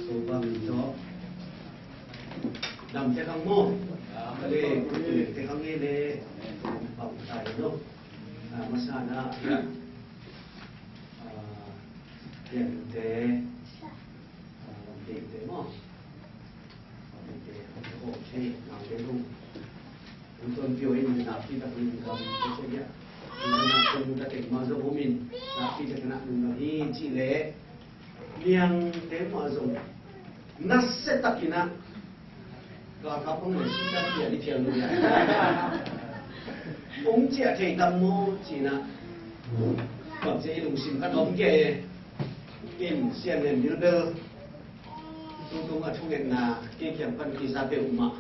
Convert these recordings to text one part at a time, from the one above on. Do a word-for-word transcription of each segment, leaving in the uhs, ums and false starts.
Topa min tawh. Dam te khang maw? Dam te khang. Te khang e le. Bang tai no. Ah, masa na. Ah, pian te. Ah, bang te te maw? Bang te te. Oh, okay. Nang te lung. Ung ton pio in na pi ta ung kam te se ya. Ung na tung ta te ma zo ung min. Na pi ta na ung na hi ci le. Niang te mah zong nasia takin ah galkap hong lei sik tak pian i phial nu ya. Hong ciah thei tam maw ci-in ah bangci i lungsim khat om kei in Sian Nen Bilbel tutung a thungetna kei kiang pan kiza peuhmah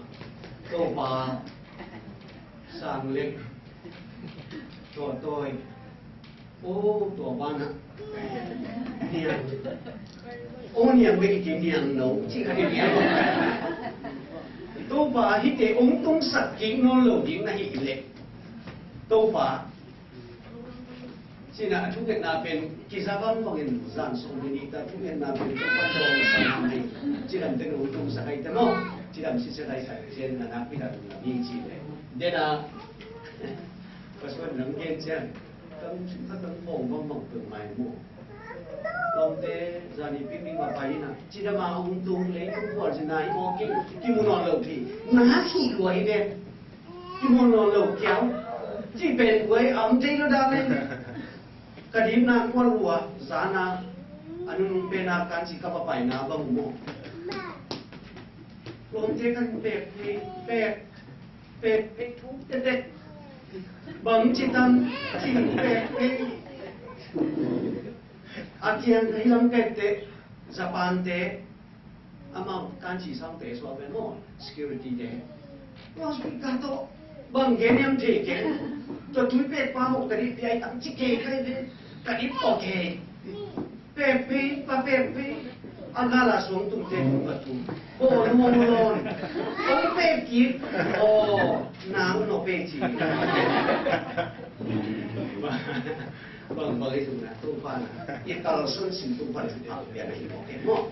Topa sang lek tua tawi. O, tua banah niang. O, niang bek i kei niang lo ci kha ding niang. Topa hihte ong tungsak kik nawn lo ding na hih leh Topa cina a thungetna pen kiza bangbangin zan sawm ni ta thungetna pen Topa dawng sa na mai. Cidam teng ong tungsak ai ta maw? Cidam sisia lai sa pen na nakpi ta tung na mi ci leh dena Pastor nang gen cian. Kan, kan, kan khawng bang bang peuh mai mu. Lawmte zani picnic mah pai in a, cidam a hong tung leitung kual cina i mawk in kimu nawn lo pi. Na khih lua hi ve. Kimu nawn lo kiau. Ci pen guai a om thei lo dan in. Ka dipna kual lua zana a nunung pen a kan ci ka va paina bang mu. Lawmte kan pek, pek, pek, pek thuk tete. Bang ci tam, ci pek, pek. A kiang ka hilam pek te, Japan te, amau kan ci sang te suak pen maw, security te. Maw sui ka to, bang gen yam te ke. To tui pek pa maw, ka di pi ai tam ci ke kai te, ka di po ke. Pek pi, pa pek pi. A gala suang tung te tung ka tung. Bo nuang lon. Ong pek kik. O, nang no pek ci. Bang bang i tung na tung pa na. I tal sun sin tung pa na tung pa pia na i mo ke mo.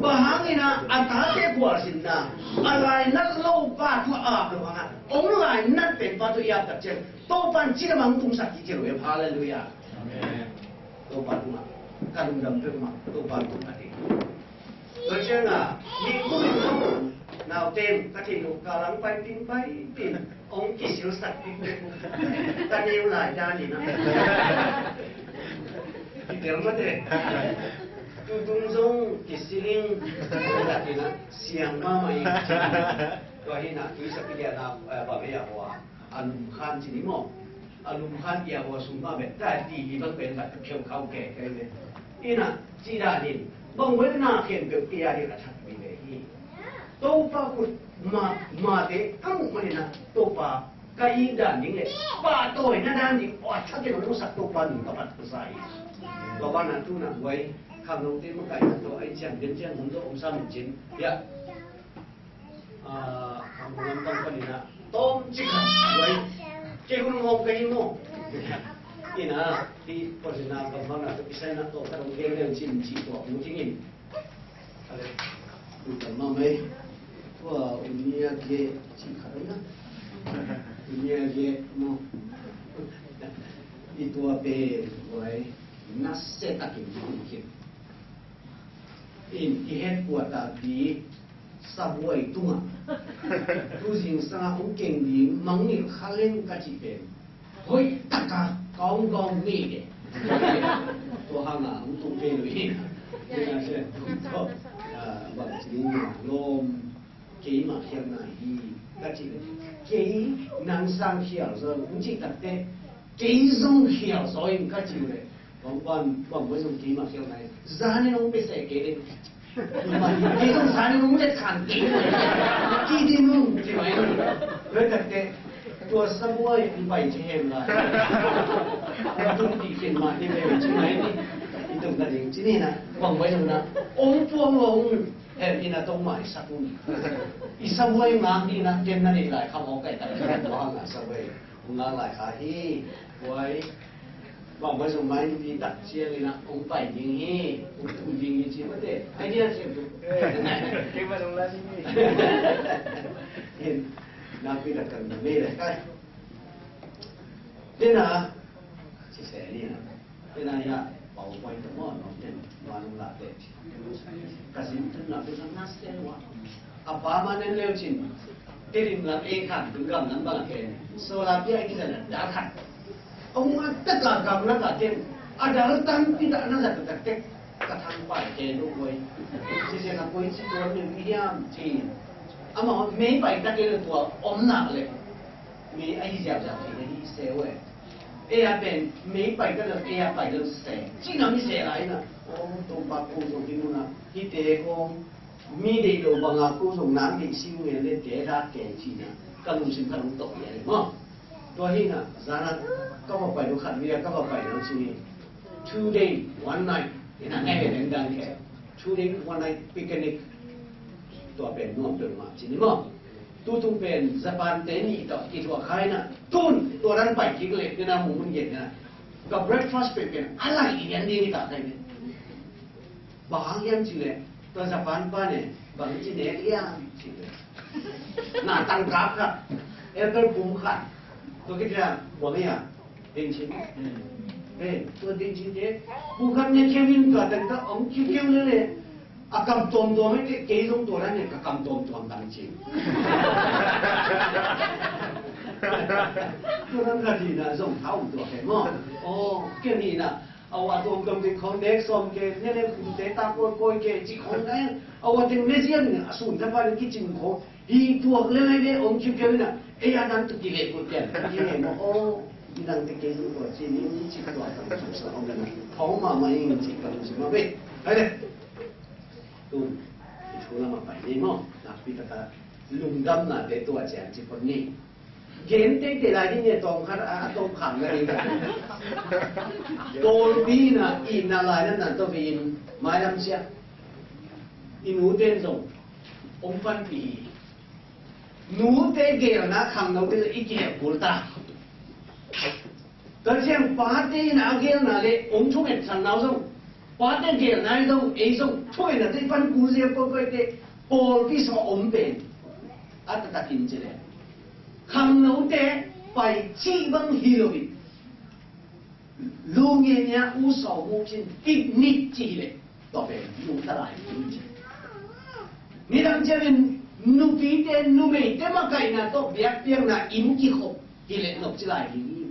Bang hang ina a ta te kual sin na. A lai nat lo pa tu a ap lo hang a. Ong lai nat pen pa tu i ap tak cian. To pan ci na mang tung sak ki ke lo e. Hallelujah. Amen. Topa tungah ka lungdam peuhmah Topa tungah ding. Tua ciangah mi kum in zong nauten ka theih loh kalang paipin paipin hong kisilsak pipin ka neu lai danin ah kitel mate. Tutung zong kisiling danin ah siang mahmah in. Tua hinah tuisa pidiana bang ei ah hua a lum khan ci ni maw? A lum khan ia hua sung mah bek ta ti hi bang pen bek kheu khau ke kai ve. Ina ci danin bang wen na khen bek pia ding a that mi ve hi. Topa kut ma mate a muh manina Topa ka i dan ding le pa tawi na dan ding a that in a musak Topa nung ka pat ka sa hi. Topa na tu na guai khang lo te ma kai na to ai ciang den ciang hum to om sa min cin ya. Ah, a hong lampang panin ah tawmcik khat luai. Kei hun hong ka hi maw? Ina hi paulina bangmang na to kisai na to ka dong gen leu cin ci tua hong tingin. Ale, tu kan ma mai. Tua unia ge ci khat na. Unia ge maw? I tua pe luai. Nasia takin hong kin. In i het kua ta pi sabuai tungah tu zingsangah hong keng ding mangngilh kha leng ka cih pen hoih taka ka hong gawm ngei deh. Tua hangah hong tung thei lo hi. Bang ci ding lawm. Keimah khialhna hi ka cih leh kei nang sang khial zaw in hong cih takteh kei zong khial zaw in ka cih leh bang bang bang zong keimah khialhna hi. Zan in hong pia seh kei leh kei zong zan in hong let khan kei leh cih ding hong cih mai. Tua takteh tua sabuai hong pai ci hen lai hong tung dih khin mah hi ve cih mai ni. I tung ka ding cih ni na bang bang zong na hong puang lo hong Heh, ina tong mah i sak un. I sabuai ngak dihna ken na neih lai kha mawk kai tak tua hangah sabuai hong ngak lai kha hi. Buai bangmah zong mai nupi tak ciang ina hong pai ding hi. Hong tung ding hi ci mate. Ai dia ciang tu. Kei ma nong la ni. Nakpi tak kan na mei le kai. Tena, ci se ni na. Tena ya, PowerPoint ta mo no ten, ma nong la te. Ka sin tun na tu na se wa. A pa ma nen leu cin. Te rim lam e khan, tun gam lam bang a ken. So la pia ki sa na, da khan. Ong a tak a gam la ka ken. A dal tan pi da na sa tak tek. Ka thang pai ken lo koi. Si se na koi si tuan ni hiam ci. Ama mei pai tak e lo tua om nak le. Mei a hi ziau ziau kei na hi se we. E a pen, mei pai tak lo e a pai lo se. Ci na mi se lai na. O, Topa ko zong hi mu na. Hi te kong. Mi deih lo banga ko zong nang deih si ngen le te rak kei ci na. Ka lungsim ka lungtawh hi a le maw. Tua hi na, zana ka va pai lo khat via ka va pai lo ci ni. Two day, one night. Ina ngai ve dang dang kei. Two day, one night picnic. Tua pen nuam pen mah ci ni maw. Tutung pen Japan te nih tawh kituak khai na. Tun, tua dan pai kik le, ina mu mun gen na. Ka breakfast pen pen, a lai i nian ding i ta khai ni. Bang hang hiam cih leh, tua Japan pa ne, bang ci ne hiam cih leh. Na tangkap khat, apple pum khat, tua khit ciang, bang hiam, ding cin. Eh, tua ding cin te, pum khat ne keu in tua tangkap, ong kiu kiu le le, a kam tuam tuam te, kei zong tua dan ne, ka kam tuam tuam dang cin. Tua dan ka di na zong thau tua kei mo. Oh, kei ni na, Awa tuamtuam ding khawng nek sawm ke, ne ne khumte tak kawikawi ke, cih khawng na en. Awa teng ne zian in a sun tapa ding kicing khawng. Hi tuak le lai le om kiukiau in a, ei a dan tu kileh kul pian. Hi he maw, aw, i dang te kei zong tua ci ni, ni cih tuak tang suk sa om na. Thawng mahmah ing cih ka lungsim mah ve. Hai le. Tun, i thu lam a pai ni maw. Nakpi taka lungdamnate tua ciang ci phot ni. Gen teitei lai ding e, tawm khat a, a tawm khang na ding. Pawlpi na, i na lai na nan tawh vei in, mailam sia. I nute in zong, ong panpih hi. Nute gelna khangnote zong i kihel kul ta. Ka ciang pate in a gelna le, ong thunget khanna zong. Pate gelna i zong, ei zong, thungetna te i pan kul zia kawikawi te, pawlpi sung a om pen. A taktakin ci le. Khangnote pai cih bang hi lo in. Lu nge nia u sau mu cin picnic ci hi le. Tua pen lu ta lai mu cin. Nidang ciangin nupite numeite makaihna tawh biakpiakna inn kikhop hi le nop ci lai hi.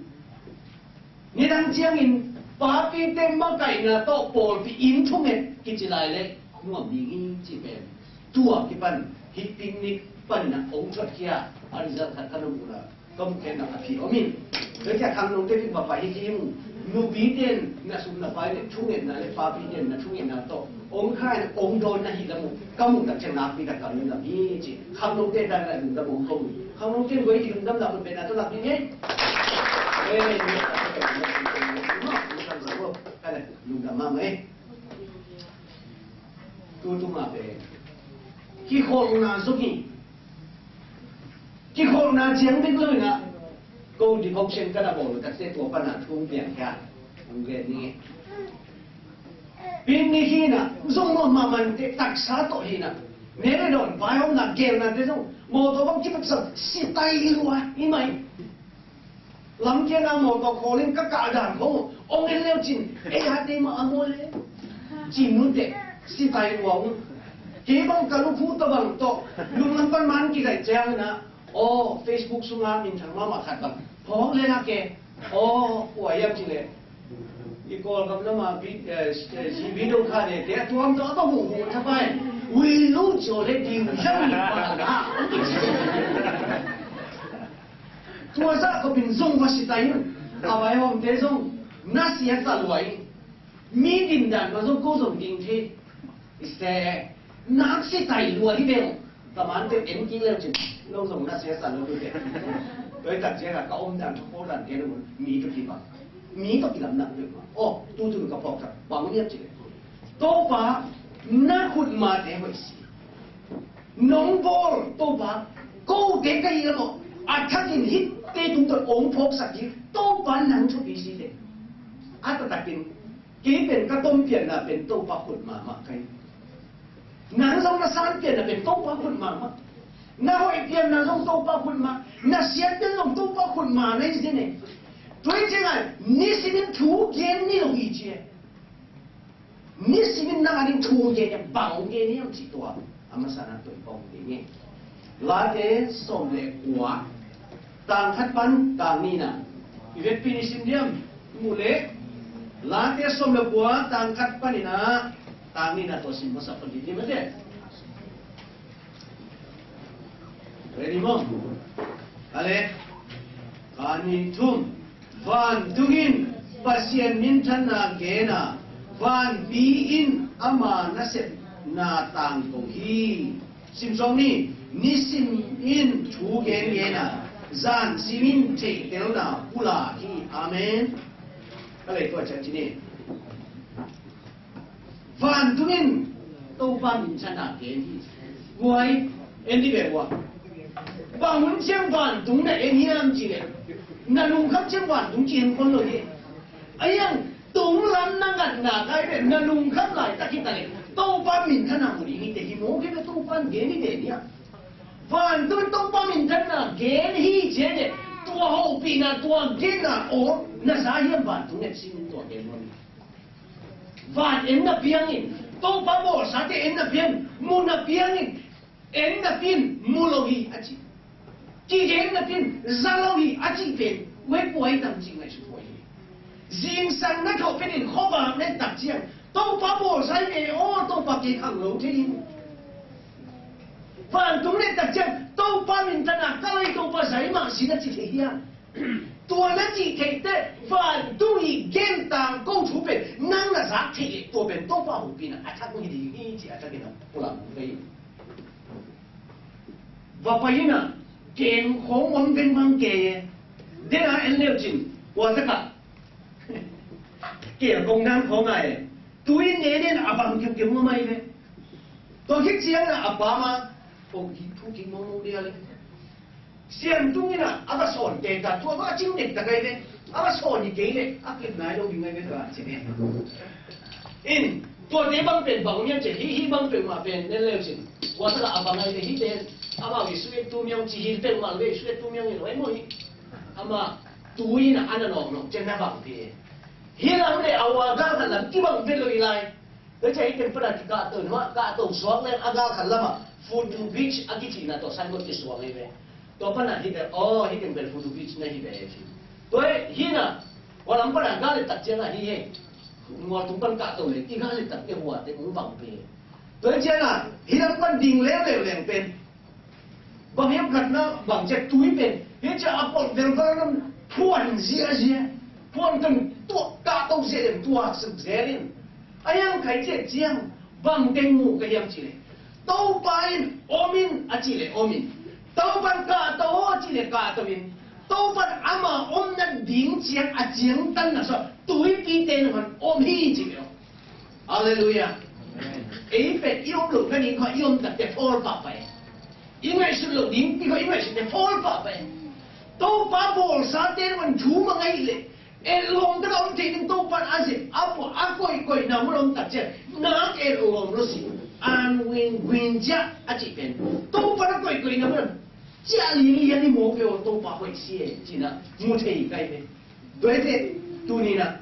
Nidang ciangin papite makaihna tawh pawlpi inn thunget kici lai le nuam ding hi ci pen. Tua kipan hih picnic panin a ong thuat khia a result khat ka na mu la ka mu khen na a phi om in. Tua kia khangnote pi papa hi kim nupite in na sum na pai le thungetna le papite in na thungetna tawh ong khai na ong dawn na hi la mu ka mu tak ciang nakpi tak ka lungdam hi ci. Khangnote dan la lungdam ong ko. Khangnote in goi ki lungdam la mu pen na tawh lak ding hi. Eh, lungdam mahmah eh. Tutung a pen kikholhna zong hi. Kikholhna ciang bek lo in a, ko devotion ka na bawl takte tua pan a thu piang khia. Hong gen ni. Picnic hi na, zong lo mamante taksa tawh hi na. Ne le dawn vai hong na gelnate zong mawtaw bang kitaksa sitai lua hi mai. Lamkiang a mawtaw khawlin ka kah dan khawng ong en leu cin, ei a te mah a maw le. Cin nunte sitai lua ung. Kei bang ka lukhu tawh bang tawh lunglam pan man kigaih ciangin ah, aw, Facebook sunga minthang mahmah khat bang phawk le lak e. Aw, kua hiam cih leh i Kawlgam lam a vi-, eh, eh, si video khat e, te a tuam tawh a bang huhhuh thapai. Ui lu caw le diu hiam i pal na. Tua zah khopin zong va sitai in, a vaihawmte zong na siasa lua in, mi dindan ma zong ko zong ding thei. I se, nak sitai lua hi beng. Tamante en kik leu cin, lo zong na siasa lua hi beng. Tua hi tak ciang a ka om dan, ka pawl dan te lo mi tawh kibang. Mi tawh kilamdang deuh ma. Aw, tu tun ka phawk tak, bang hiam cih leh. Topa, na khut mate hoih si. Nong bawl Topa, kote ka hi a maw, a thakin hihte tungtawn ong phawksak hi, Topa nang thupi si te. A taktakin, kei pen ka tompianna pen Topa khut mahmah ka hi. Nang zong na san pianna pen Topa khut mahmah. Na hoih pianna zong Topa khut mah. Na siat pian zong Topa khut mah na hi zen e. Tua hi ciangin nisimin thu gen ni lo hi ci e. Nisimin nang ading thu gen e, bang gen e, am ci tua. A masa na tua i pawng gen e. Late sawm le kua, tang khat pan tang nihna. I vekpi ni sim diam, mu le. Late sawm le kua, tang khat panin a tang nihna tua sim masa pan diam a te. Ready maw? Ale. Khat, nih, thum. Vantung in Pasian minthanna gen a, vanpi in ama nasepna tangko hi. Sim sawm ni, nisim in thu gengen a, zan simin theihtelna pulak hi. Amen. Ka lei tua ciang ci ni. Vantung in Topa minthanna gen hi. Guai, en dih ve guai. Bang hun ciang vantung na en hiam cih leh, na lungkham ciang vantung ci en khol lo hi. A hiang, tung lam na ngatna kai ve, na lungkham laitak hi ta leh, Topa minthanna mu ding hi te hi maw, kei ve Topa gen hi te ni a. Vantung Topa minthanna gen hi ci leh, tua hopihna, tua genna aw na za hiam, vantung et sin tua gen maw ni. Van en na piangin, Topa bawlsate en na piangin, mu na piangin, en na piangin, mu lo hi a ci. Kigen na piangin, za lo hi a ci pen, wei puai tam ci ngaihsut huai hi. Zingsang na khauh penin khuavak na et tak ciang, Topa bawlsa hi ve aw, Topa kei khang lo thei in. Vantung na et tak ciang, Topa minthanna ka lei, Topa zai mah sin a ci thei hiam? Tua na cih theih teh, vantung i gen tangko thu pen nang na zak theih leh, tua pen Topa hopihna a thak hi ding hi ci a thakin a pulak hi. Va pai in a, gen khawng om bengmang kei e. Den a en leu cin, kua tak ah kei a kong nang khawng a e. Tui ne den a bang kiukiu ngam ai ve. Tua khit ciang a, a pa ma, kong hi thu kik mawngmawng dia le. Siam tung in a, a va sawn te ta, tua va a cing dek ta kai ve. A va sawn hi kei le, a kip nai lo ding ngai ve ta ci ve. In, tua te bang pen bang mian ce, hi, hi bang pen ma pen, nen leu cin. Tua ta a bang ngai ve, hi te, a ma ve suet tu miang ci hi pen ma ve, suet tu miang in, oi mo hi. A ma, tu in a, a na nong nong, cen na bang ve. Hi lam le, a wa ga ka lam, ki bang ve lo i lai. Tua ciang hih teng pana kikahto in, hua kahto suak leng a gal khat lamah Fudu Beach a kicihna tawh signboard kisuak hi ve. Tua pana hih teng, aw, hih teng bel Fudu Beach na hi ve hi. Tua hi hih na, hua lam pana gal le tak ciangah hih hei. Mual tung pan kahto leng i gal le tak te hua te hong vang ve. Tua hi ciangah hih lam pan ding leuleu leng pen Bang hiam khatna bang ciah tui pen, hi ciah a pawlh velval lam phuan ziahziah, phuan kan tuah kahto ziah in tuah suk zel in. A hiang khai ciah ciang bang teng mu ka hiam cih leh, Topa in om in a cih leh om in. Topa in kahto a cih leh kahto in. Topa in ama omna ding ciang a ciangtanna sawh tuipi te nang om hi cih leh om. Halleluiah. Ei pen i om loh nading khawng i om takte pawl pahpah e. I ngaihsut loh ding pi khawng i ngaihsutte pawl pahpah e. Topa bawlsate na man thu mang ahih leh, et lawm taka om thei ding Topa in a zep a puah a koihkoihna mun om tak ciang nak et lawm lo si. An win win ciah a cih pen Topa in a koihkoihna mun om ciah lilian i mawk ve aw, Topa hoih si e cihna mu thei kai ve. Tua hi teh, tuni-in ah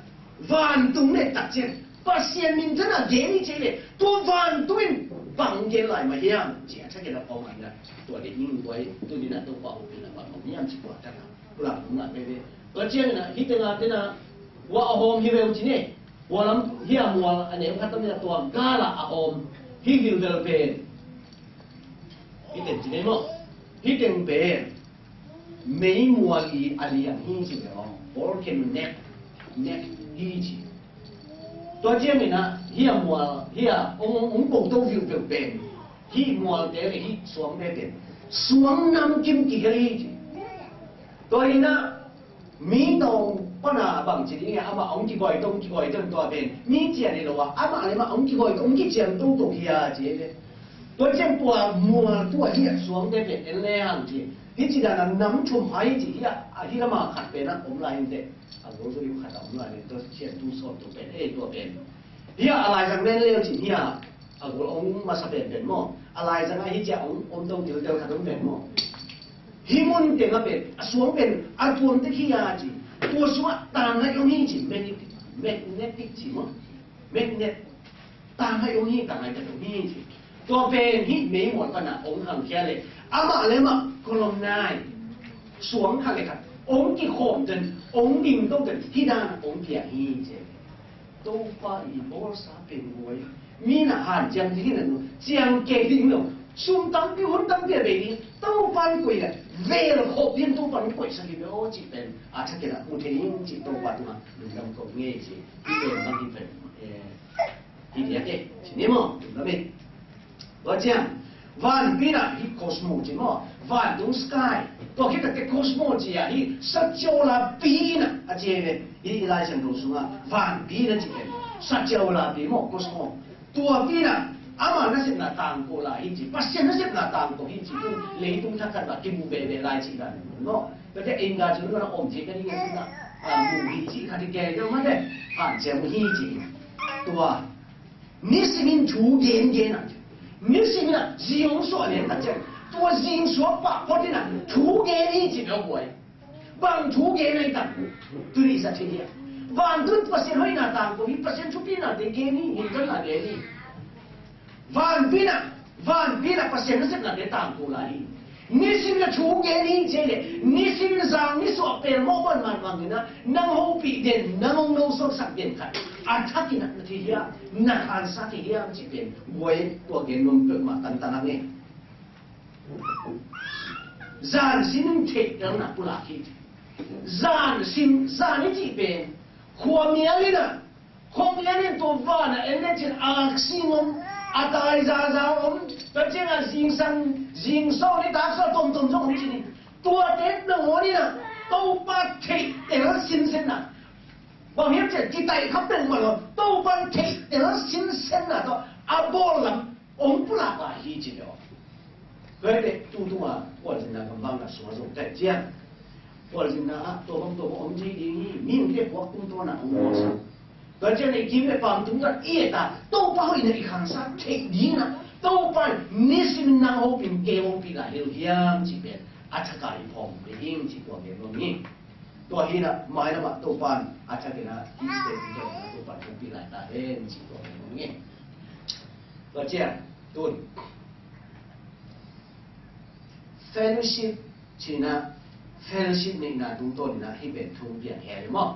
vantung na et tak ciang Pasian minthanna gen hi ci leh, tua vantung in bang gen lai mah hiam ci a thakin a pau mah in ah, tua deih ning tua hi. Tuni-in ah Topa hopihna bang om hiam ci tua thakin a pulak om lai veve. Tua ciangin ah hih tengah tena hua a hawm hi ve uh ci ni. Hua lam hih a mual a nem khat tam in ah tua gal ah a hawm hih gilvel pen. Hih teng ci ni maw? Hih teng pen meimual i a liang hi ci ve aw. Volcano nek, nek hi ci. Tua ciangin ah hih a mual, hih a hong, hong, hong koto viuveu pen hih mualte le hih suangte pen suang namkim kikhel hi ci. Tua hi-in ah mi tawng pana bang ci ding e, amah hong kigawi to, hong kigawi to tua pen mi cian hi lo a, amah le amah hong kigawi to, hong kician toto hi a ci hi ve. Tua ciang tua mual tua hih a suangte pen en le hang ci. Hih ci dan a nam thum hai ci hih a, hih lam a khat pen a om lai hi teh. A zo zo lim khat a om lai hi teh, tua ciang tu sawt tu pen, eh, tua pen. Hih a, a laizang len leu ci hih a. A gol hong masa penpen maw, a laizang ah hih ciah hong om to tiltel khat om pen maw, hih mun teng ah pen a suang pen a tuam tek hi a ci. Tua sungah tangngaih om hi ci, magnetic, magnetic ci maw, magnet. Tangngaih om hi, tangngaih tek om hi ci. Tua pen hih meimual panah hong khangkhia leh amah le amah column nai, suang khat le khat hong kikhawm ten, hong ding to ten, hih danah hong piang hi ci. Topa i bawlsa pen guai. Mi na hanciam ding hi na nu, ciang kei ding lo. Sum tampi, hun tampi a bei ding. Topa in koih a, vel khop ding Topa in koihsak hi ve aw cih pen a thakin a mu thei ding cih Topa tungah lungdam ko ngei ci. Hih pen bang hih pen, eh, hih diak e, ci ni maw, lungdam e. Tua ciang vanpi na hih cosmo ci maw, vantung sky. Tua khit takte cosmo ci a hih saciaulapi na a ci hi ve. Hih i Lai Siangtho sungah vanpi na ci pen saciaulapi maw, cosmo. Tuapi na ama nasepna tangko lai hi ci, Pasian nasepna tangko hi ci, tu leitung thakhat ah kimu veve lai ci dan maw. Tua ciang India ci maw, om ci ka ding a, mu hi ci, khat i kei deuh mah te, hanciam hi ci. Tua nisimin thu gengen a, nisimin a zing hong suah lian khat ciang, tua zing suak pah phot in a thu gen hi ci bel guai. Bang thu gen a i tam? Tuni i zat hi hi a, vantun Pasian hoihna tangko hi, Pasian thupinate gen hi, hintonna gen hi. Vanpi na, vanpi na Pasian nasepnate tangko lai hi. Nisim na thu gen hi ci leh, nisim zang nisuah pelmawh pan manmang in a, nang hopih den, nang hong nosuaksak den khat a thakin a na thei hiam, na khansa thei hiam cih pen guai, tua gen nuam peuhmah tantan a ngei. Zan sim in theihtelna pulak hi. Zan sim, zan i cih pen khuamial in a, khuamial in tua van a en lecin aksi ngom, a tai zaza om, tua ciangin zingsang, zingsaw, nitak saw tomtom zong om ci ni. Tuate nangawn in a Topa theihtel sinsenna, bang hiam cih leh kitaih kha peuhmah lo, Topa theihtel sinsenna tawh a bawl lam hong pulak a hi ci leh aw. Tua hi teh tutung a khualzinna gamvakna sungah zong tua ciang, khualzinna ah tua bang tua bang om thei ding hi, mihingte puak tungtawn a hong muak sa. Tua ciang i kim le pam tungtawn i et a, Topa hoihna i khansa theih ding a, Topa in nisim in nang hopih in kei hopih lai hi lo hiam cih pen a thak a i phawk ding ci tua gen nuam hi. Tua hi in a, mailam ah Topa in a thakin a hih state in Topa in hopih lai ta hen ci tua gen nuam hi. Tua ciang tun fellowship cihna, fellowship neihna tungtawn in a hih pen thu piang hi a hi maw.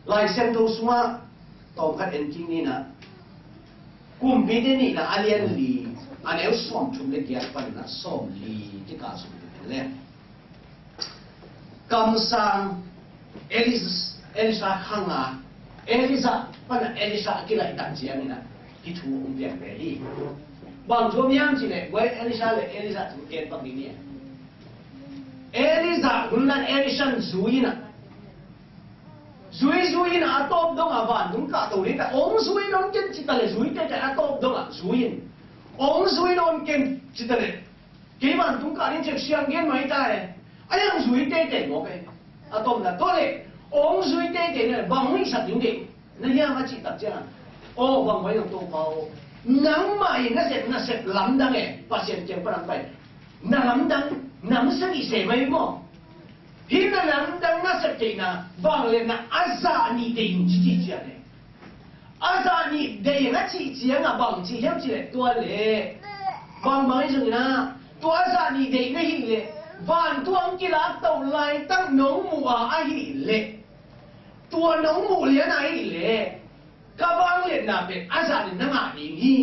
Lai Siangtho sungah tawmkhat en kik ni in a, Kumpite nihna a lian li, a neu sawmthum le giat panin a sawmli kikal sung te pen le, kamsang Elis-, Elisha khang a, Elisha pan a Elisha a kilaih tak ciangin a hih thu hong piang ve hi. Bang thu om hiam cih leh, guai, Elisha le Elisha thu gen pak ding hi a. Elisha hun lan Elisha in zui in a, zui zui in a, a tawp dong a vantung kahto ding ta, hong zui in hong ken ci ta leh, zui teitei a tawp dong a zui in, hong zui in hong ken ci ta leh, kei vantung kah ding ci a siang gen mai ta e. A hiang zui teitei mawk e. A tawpna tua leh hong zui teitei na bang hong hihsak ding deih na hiam a cih tak ciangin, aw, bang mai lo Topa aw, nangmah in na sep, na sep lamdang e, Pasian kiang pan hong pai, na lamdang, na sep ih se mai maw. Hih na lamdang na sep theihna vangliatna a zah nih deih in ci ci ciang e. A zah nih deih in a cih ciangah bang ci hiam cih leh tua leh, bang bang hi zongin a, tua a zah nih deih na hih leh, vantung kilak toh laitak nong muh a ahih leh, tua nong muh lian a ahih leh ka vangliatna pen a zah nih na ngah ding hi.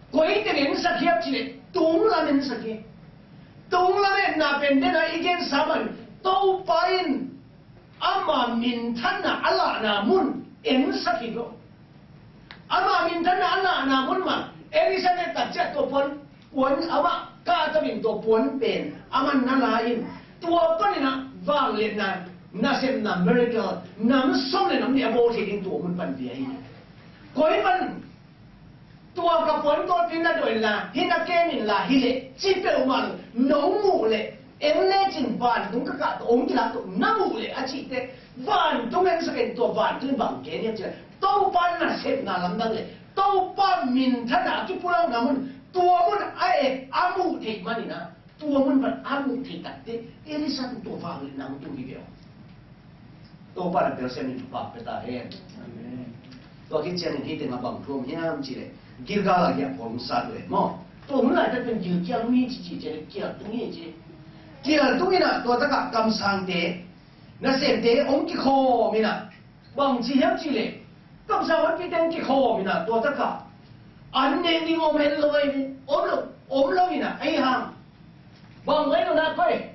Koi teng ensak hiam cih leh tung lam ensak hi. Tung lam enna pen den a i gensa man, Topa in ama minthanna a lahna mun ensak hi lo. Ama minthanna a lahna mun mah, Elisha in a tak ciang tua puan, puan amah kah tamin tua puan pen aman na la in, tua panin a vangliatna, nasepna, miracle, nam sawm le nam nih a bawl thei ding tua mun pan pia hi. Koi pan tua ka puan kawlpi na dawh inla, hih na kem inla hi leh, ci peuhmah lo, nong muh leh, en lecin vantung ka kah tawh hong kilak tawh na muh leh a cih teh, vantung ensak in tua vantung in bang gen hiam cih leh, Topa nasepna lamdang leh Topa minthanna a kipulakna mun, tua mun a et a muh theih manin ah, tua mun pan a muh theih takteh Elisha tung tua vangliatna hong tung hi ve aw. Topa na pelsiam in thupha pia ta hen. Amen. Tua khit ciangin hih tengah bang thu om hiam cih leh, Gilgal ah kiang pawl hong sat uh e maw. Tua hun laitak pen gil kial uh hi ci ci, ci leh kial tung hi ci. Kial tung in ah tua takah kamsangte, nasemte hong kikhawm in ah, bang ci hiam cih leh, kamsang honpite hong kikhawm in ah tua takah an nek ding om het lo, om lo, om lo in ah, ei hang bang mai lo nak pai.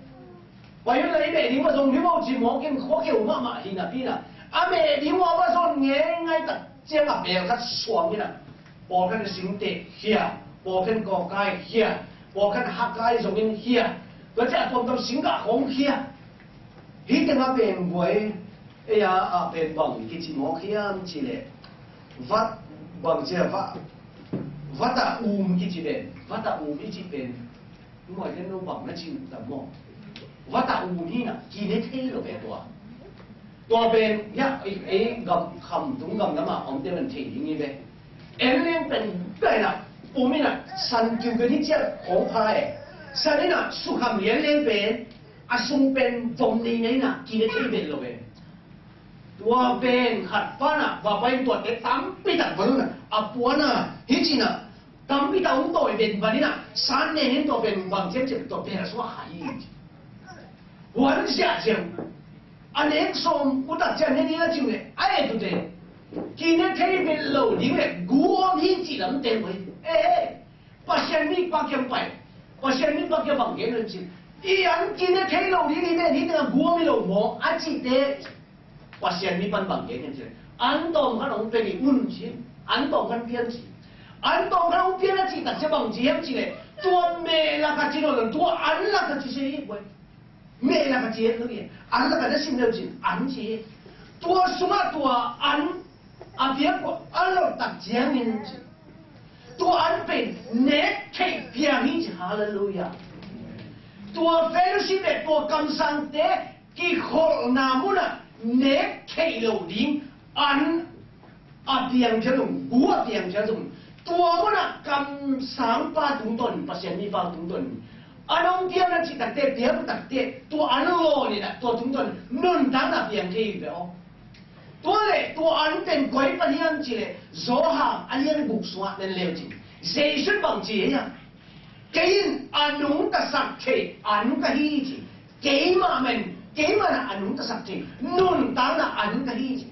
Pai un la i meh ding mah zong hi maw ci mawk in khua kheu mahmah hi napi in ah, a meh ding uh a va zon ngeingai tak ciang a bel khat suang in ah, pawlkhat in singteh khia, pawlkhat in kawkai khia, pawlkhat in hakai zongin khia, tua ciang a tuamtuam singgah khawng khia. Hih tengah pen buai, ei a, a pen bang kici mawk hiam cih leh, vat, bang ci a, vat, vat a um kici pen, vat a um i cih pen, muai den lo bang na cin tam maw. Vat a um hi na, kine thei lo ve tua. Tua pen, ya, ei, ei gam kham tung gam lam a omte man thei ding hi ve. En leng pen gai na, um hi na, san kiu pen hi ciat khawng pha e. San hi na, sukham lian leng pen, a sung pen vom nei nei na, kine thei vet lo ve. Tua pen khat pan a, va pai tuate tampi tak va lun a, a puan a, hi ci na, tampi tak hong tawi ven van in a, san nen in tua pen bang ciam ciam tua pen a suak kha hi. Huan ziahziah. A nek sawm utak ciang nen in a cing leh, a et ute. Kine thei vet lo ding leh, gu om hi cih lamte uh hi. Eh, eh. Pasian mi pa kiang pai. Pasian mi pa kiang bang gen lo in cih. I an kine thei lo ding hi ven hi tengah gu om hi lo maw, a cihte. Pasian mi pan bang gen hiam cih leh, an tawm khat hong pia ding un ci. An tawm khat pian ci. An tawm khat hong pian a cih tak ciang bang ci hiam cih leh, tua meh lak a ci lo lo, tua an lak a ci se hi buai. Meh lak a ci hiam lo hi. An lak a na sim leu cin an ci hi. Tua sungah tua an a piak uh a lo tak ciangin ci. Tua an pen nek theih piang hi ci. Halleluiah. Tua fellowship le tua kamsangte kikholhna munah nek theih loh ding an a piang ciang zong, gu a piang ciang zong, tua munah kamsangpa tungtawn, Pasian mipa tungtawn, an hong piang a cih takte, piang takte, tua an lawn inah tua tungtawn nuntakna piang thei hi ve aw. Tua le tua an pen koi pan hiam cih leh, Johan a lian guk sungah nan leu cin, Jesu in bang ci hiam? Kei in a nungtasak thei an ka hi ci. Keimah man, keimah na a nungtasak thei nuntakna an ka hi ci.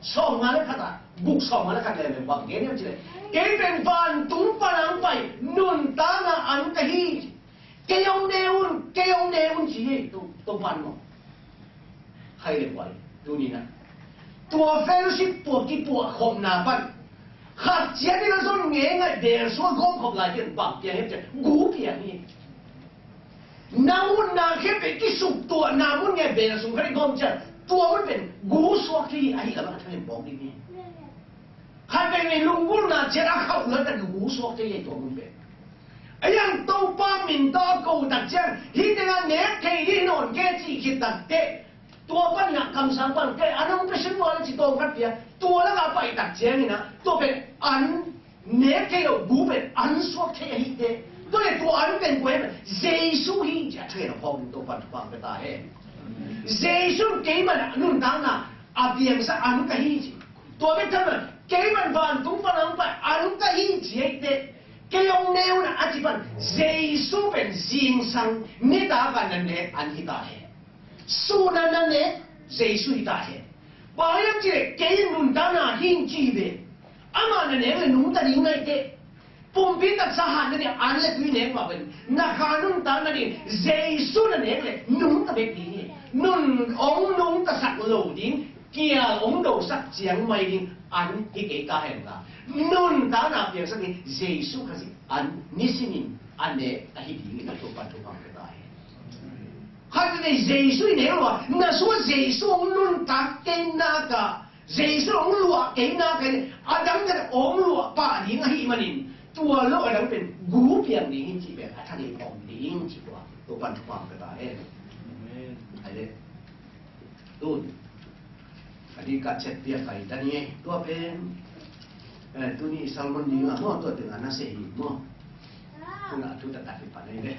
Sawmnga le khat ah, guk sawmnga le khat le bang gen hiam cih leh, kei pen vantung pan hong pai nuntakna an ka hi ci. Kei hong ne un, kei hong ne un ci hi. To, to pan maw. Hai le buai, tuni na. Tua fellowship, tua kipuah khopna pan khat ciat in a zon ngeingai, bel sung a gawm khop lai ciang bang piang hiam cih leh, gu piang hi. Na utna khempeuh kisuk tuahna mun ngei, bel sung khat in gawm ciang, tua mun pen gu suak thei hi, ahi lamah a thangin bawk ding hi. Khat vei vei lunggulhna ciat a khauh lua tak gu suak thei hi tua mun pen. A yang Topa min tawh a ko tak ciang, hih tengah nek thei ding hi nawn kei cih khit takteh, tua pan inah kamsang pan kei an hong pia sin ua le ci tawm khat pia, tua lakah a pai tak ciang inah, tua pen an nek thei lo, gu pen an suak thei ahi teh. Tua le tua an pen kua hi pen, Jesu hi ci a thei lo khawm, tua pan thupha pia ta hen. Jesu in keimah a nuntakna a piangsak an ka hi ci. Tua bek tham lo, keimah vantung pan hong pai an ka hi ci hi teh. Kei hong ne un a ci pan, Jesu pen zingsang nitak a na nek an hi ta hen. Sun a na nek Jesu hi ta hen. Bang hiam cih leh kei in nuntakna hi ci hi ve. Amah na nek le nungta ding ngai teh. Pumpi taksa hatna ding an le tui nek mah pen, na kha nuntakna ding Jesu na nek le nungta bek ding hi. Nun hong nungtasak lo ding, kial hong dosak ciang mai ding an hi kei ta hen la, nuntakna piangsak ding Jesu Khazih an nisimin a nek ahi dingin a Topa thupha pia ta hen. Khat vei Jesu i nek lo a, na sungah Jesu hong nuntak kei nak a, Jesu hong luah kei nak a, a dang khat hong luah pah ding ahih manin, tua lo a dang pen gu piang ding hi cih pen a thangin om ding cih tua, tua pan thupha pia ta hen. Amen. Ai le. Tun a ding ka chet piak kai ta ni, tua pen Eh, tuni sermon ding ah maw, tua teng ah na sei hi maw. Tuna thu taktak hi pan ei ve.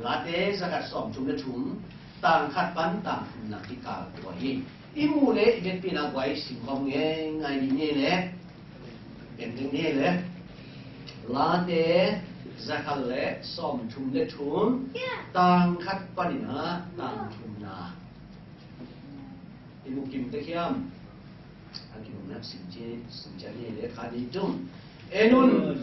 Late zakhat sawmthum le thum, tang khat pan tang thumna kikal tua hi. I muh le i vekpi-in a guai simkhawm ngeingai ding ni le. Gen ding ni le. Late zakhat le sawmthum le thum, tang khat panin ah tang thumna. I mu kim tek hiam? A kim nak sim ci, sim ci a ni le kha ni tum. En un,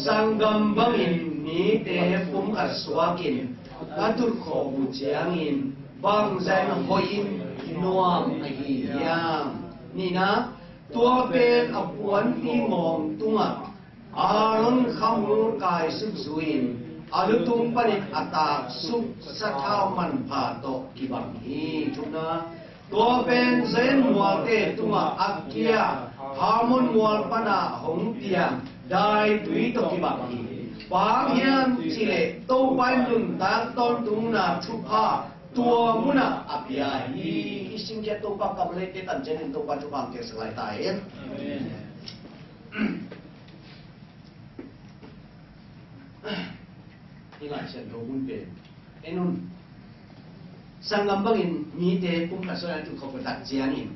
sanggam bangin mite pumkhat suakin a tutkhawm uh ciangin bangzen hoihin nuam ahi hiam? Nihna, tua pen a puanpi mawng tungah Aaron khamul kaisuk zui-in a lutung panin a taksuk sathau manpha tawh kibang hi. Thumna, tua pen Zion mualte tungah a kia Hermon mual pana hong tiam daitui tawh kibang hi. Bang hiam cihleh Topa in nuntak tawntungna thupha tua munah a pia hi. I simkhiat Topa kam le te tan cianin Topa thupha hong piaksak lai ta hen. Amen. I Lai Siangtho mun pen en un. Sanggam bangin mite pumkhat suakin a tutkhawm uh tak ciangin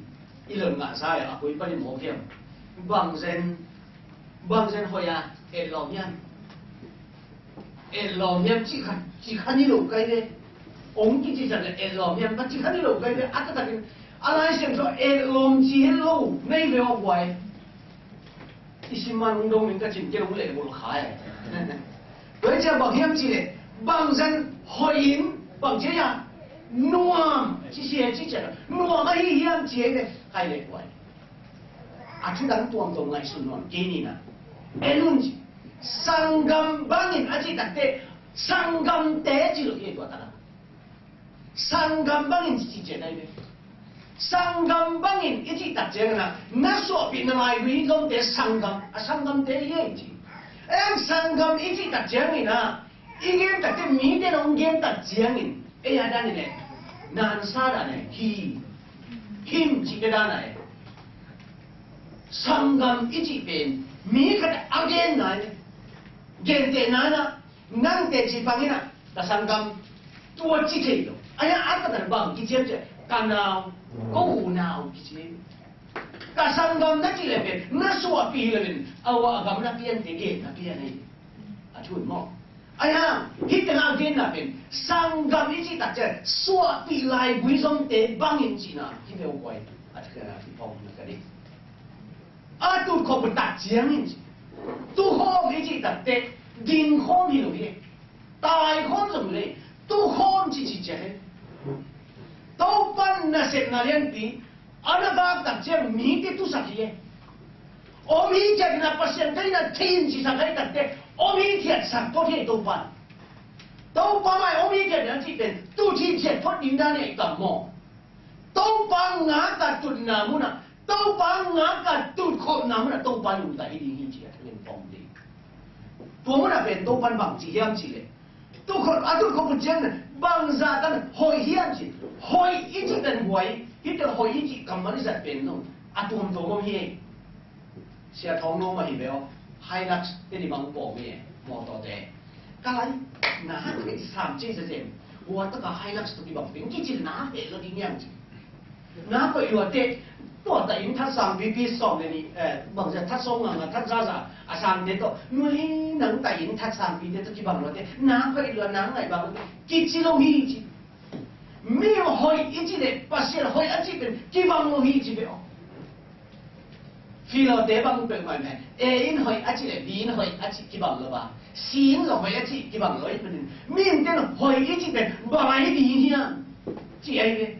i lon ngahsa a koi panin mawk hiam? Bangzen, bangzen hoih a etlawm hiam? Etlawm hiam cih kha, cih kha ni lo kai ve. Ong kici ciang le etlawm hiam kha cih kha ni lo kai ve. A taktakin a Lai Siangtho etlawm ci hi lo nei ve aw guai. I sim man hong dong ning ka cin kei hong leh bulh kha e. Tua hi ciang bang hiam cihleh bangzen hoihin bang ci a nuam ci sia ci ciang nuam ahi hiam ci hi ve. Khai leh guai. A thu dang tuamtuam ngaihsun nawn kei ni na. En un ci. Sanggam bangin a cih takteh sanggamte ci lo hi tua takah. Sanggam bangin ci ci cian ai ve. Sanggam bangin i cih tak ciangin ah na suahpih na laigui zomte sanggam, a sanggamte hi ei ci. En sanggam i cih tak ciangin ah i gen takte mite na hong gen tak ciangin ei a dan i leh nansa dan e hi. Him cihte dan a e. Sanggam i cih pen mi khat a genna e. Gentehna in ah nang teci pang in ah ka sanggam tua ci thei lo. Ahi a a ka tan bang kiciam ciah ka nau, ko unau kiciam. Ka sanggam na cih le pen na suahpih hi lo in a gam na piante gen na pian hi. A thu in maw? Ahi a hih tengah a genna pen sanggam i cih tak ciah suahpih laigui zomte bangin cihna hi ve uh guai. A thu in a hi pawng na ka ding. A tutkhawm uh tak ciangin ci. Tukhawm i cih takteh dingkhawm hi lo hi. Taikhawm zong hi lo hi. Tukhawm ci ci ciah hi. Topan nasepna lianpi a na vak tak ciang mite tusak hi. Om hithiatna Pasian ka hihna thei in cisak hi takteh om hithiatsak tuak hi Topan. Topa mai om hithiatna cih pen tut hithiat phot ding dan hi kam maw? Topa ngak a tutna munah, Topa ngak a tutkhopna munah Topa nungta hi ding hi ci a thalen pawng ding. Tua munah pen Topa in bang ci hiam cih leh, tutkhop, a tutkhop uh ciang bangzah tan hoih hiam cih. Hoih i cih pen guai, hih pen hoih i cih kammal i zat pen no a tuamtuam om hi. Sia Thawng no mah hi ve aw. Hilux te ni bang pawm hi e, mawtawte. Ka lai, na hak heh sam ci zezem. Hua taka Hilux tu kibang ping kici na heh lo ding hiam ci. Na koih lua teh, tua ta inn that sangpipi sawm le nih, eh, bangzah that sawm nga nga that za za a sangte tawh, nuai nang ta inn that sangpite tawh kibang lua teh, na koih lua na ngaih bang lua teh kici lo hi ci. Mi hoih i cih leh Pasian hoih a cih pen kibang lo hi ci ve aw. Filote bang peuhmah in A in hoih a cih le B in hoih a cih kibang lo a, C in zong hoih a cih kibang lo ahih manin mi in ten hoih i cih pen bang ahi ding hiam ci ahi ve.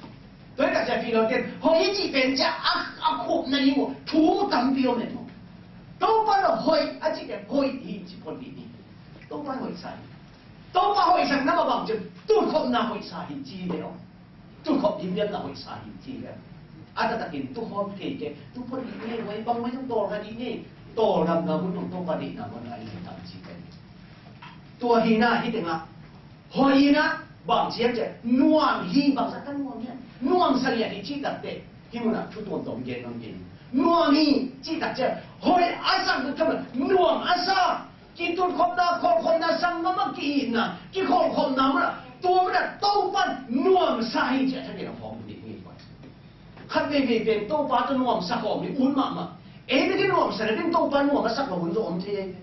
Tua hi takciang Filote in hoih i cih pen ciah a, a khupna ding uh thu tampi om en maw? Topa in hoih a cih pen hoih hi ci phot ding hi. Topa in hoihsa hi. Topa hoihsakna mah bang ci, tutkhopna hoihsa hi ci ve aw. Tutkhop limliamna hoihsa hi ci ve. A taktakin tukhawm thei kei, tukhawm dih ngei, huai bangmah zong tawlnga dih ngei. Tawldamna mun zong Topa deihna mun a i hi tam ci kei. Tua hi na hi tengah hoih hi na bang ci hiam cih leh nuam hi, bangzah ka nuam hiam, nuamsa lian hi cih takteh hih munah thu tuamtuam gen nuam kei. Nuam hi, cih tak ciang, hoih a sak ding khat, nuam a sak, kitutkhopna, kholhkhopna, sanggam a ki-itna, kikholhkhopna munah, tua munah Topa'n nuamsa hi, cih a thakin a phawk ding hi. Khat veivei pen Topa tawh nuamsa khawm hi, ut mahmah. Ei bek i nuamsa nading Topa nuam a sak lo hun zong om thei ei.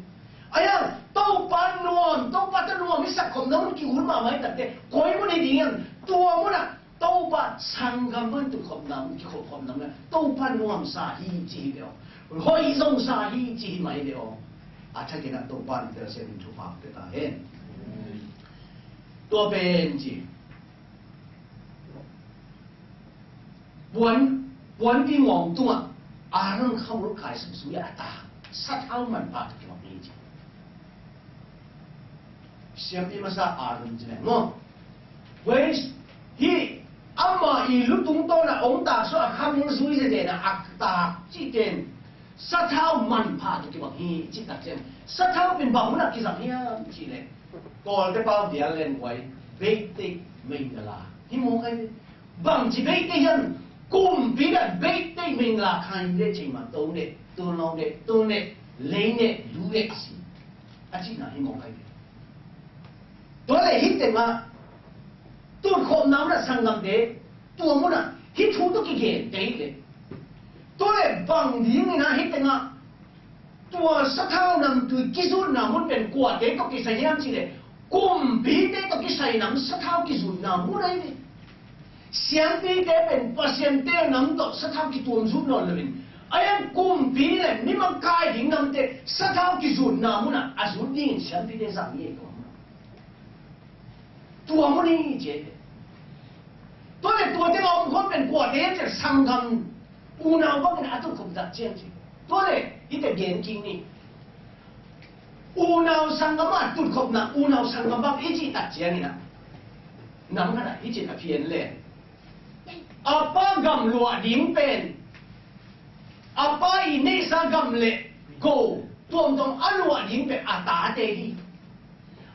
Ahi hang Topa nuam, Topa tawh nuam i sak khopna mun ki-ut mahmah hi takteh, koi mun hi ding hiam? Tua munah Topa sanggam bang tutkhopna, kikholhkhopna, Topa nuamsa hi ci hi ve aw. Hoih zongsa hi ci hi mai ve aw. A thakin ah Topa in telsiam in thupha pia ta hen. Tua pen ci. Puan, puanpi ngawng tungah Aaron khuavul kai sung sung i a ta sathau manpha tawh kibang hi ci. Siampi masa Aaron ci leng maw? Wei, hih amah i lutung tawnah hong taksuk a khuavul zui zenzen a, a tak cihte in sathau manpha tawh kibang hi cih tak ciang, sathau pen bang hunah kizang hiam cih leh, Kawlte pau dial leng huai, beitei meingala hi mawk ai ve. Bangci beitei hiam? Kumpi dan beitei meingala kha in le cei mah to ne, to no ne, to ne, lei ne, lu ne a si. A cihna hi mawk ai ve. Tua le hih tengah tutkhopna munah sanggamte, tua munah hih thu tawh kigen te hi le. Tua le bang dingin ah hih tengah tua sathau namtui kizutna mun pen kuate tawh kisai hiam cih leh, kumpite tawh kisai nam sathau kizutna mun ahi ve. Siampite pen Pasian teel nam tawh sathau kituam zut nawn loin, a hiang kumpi le mi makai ding namte sathau kizutna munah a zut dingin siampite zang hi ei tua munah. Tua mun hi ci. Tua le tua teng a om khawm pen kuate hiam cih leh sanggam unau bangin a tutkhop tak ciang ci. Tua le i te gen kik ni. Unau sanggam a tutkhopna, unau sanggam bang i cih tak ciangin ah, nam khatah i cih a pian le, a pa gamluah ding pen, a pa i neihsa gam le go tuamtuam a luah ding pen a tate hi.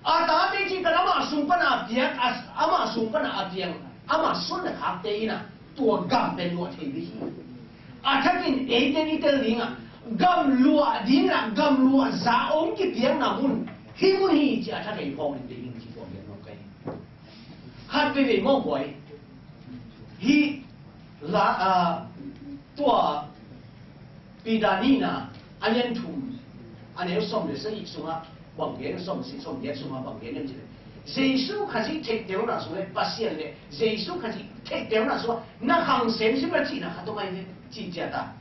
A tate cih pen amah sung pana a piang, a, amah sung pana a piang, amah suan le khakte in ah tua gam pen luah thei ding hi. A thakin eite i tel dingah, gam luah dingah, gam luah za hong kipiakna mun hih mun hi ci a thakin phawk in te ding ci tua pian lo kai. Khat veivei mawk huai. Hih la, ah, tua Peter nihna a lian thum, a neu sawm le sagih sungah bang gen, sawm sagih, sawm giat sungah bang gen hiam cih leh, Jesu Khazih theihtelna sung le Pasian le Jesu Khazih theihtelna sungah na khang semsem a cihna khat om ai ve ci ciat a.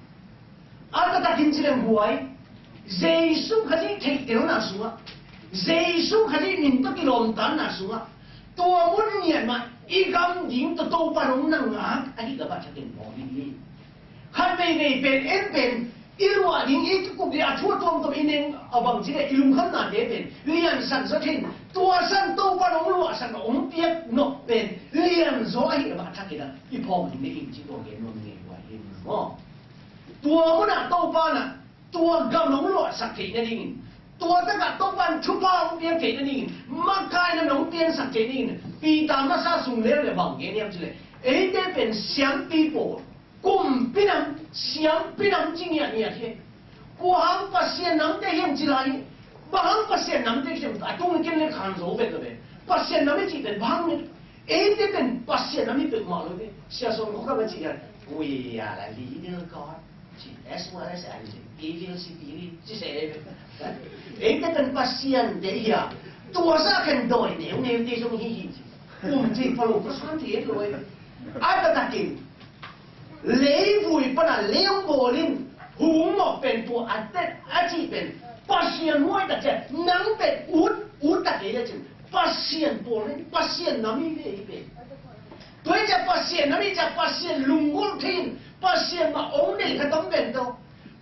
A taktakin ci leng huai, Jesu Khazih theihtelna sungah, Jesu Khazih min tawh kilawmtatna sungah, tua mun ngiat mah i gam ding tawh Topa hong na ngak ahi kha a thakin mawk ding hi. Khat veivei pen en pen i luah ding, i kikup ding, a thu a tuamtuam i neng a bangci le i lungkhamnate pen liansak zaw thei in, tua san Topa hong luahsak a hong piak nop pen lianzaw ahi kha a thakin ah i phawk ding hi ci tua gen nuam ngei huai hi maw. Tua munah Topa in ah tua gam hong luahsak theih nadingin, tua takah Topa in thupha hong piak theih nadingin, makaihna hong piansak theih nadingin, Peter masa sung lel le bang gen hiam cih leh, eite pen siampi pawl, kumpi nam, siampi nam ci ngiatngiat hi. Kua hang Pasian namte hiam ci lai hi. Bang hang Pasian namte hiam, a tung ken le khan zo vet lo ve. Pasian nam i cih pen bang hang, eite pen Pasian nam i peuhmah lo ve. Sia Sawm Khua Kam a cih hiam, we are a little God. As well as an evil spirit, ci se. Ei te kan Pasian te hi a, tua sa kan dawi neu neu te zong hi hi ci. Um ci palo ko san ti et lo. A ta ta kin. Leivui pana leong bawlin hung mawk pen tua a tet a ci pen Pasian huai ta cian nang pen ut ut ta kei le cin. Pasian pawl in, Pasian nam hi ve hi ve. Tua hi ciah Pasian nam hi ciah Pasian lunggulh thei in, Pasian mah ong nei kha tam pen tawh.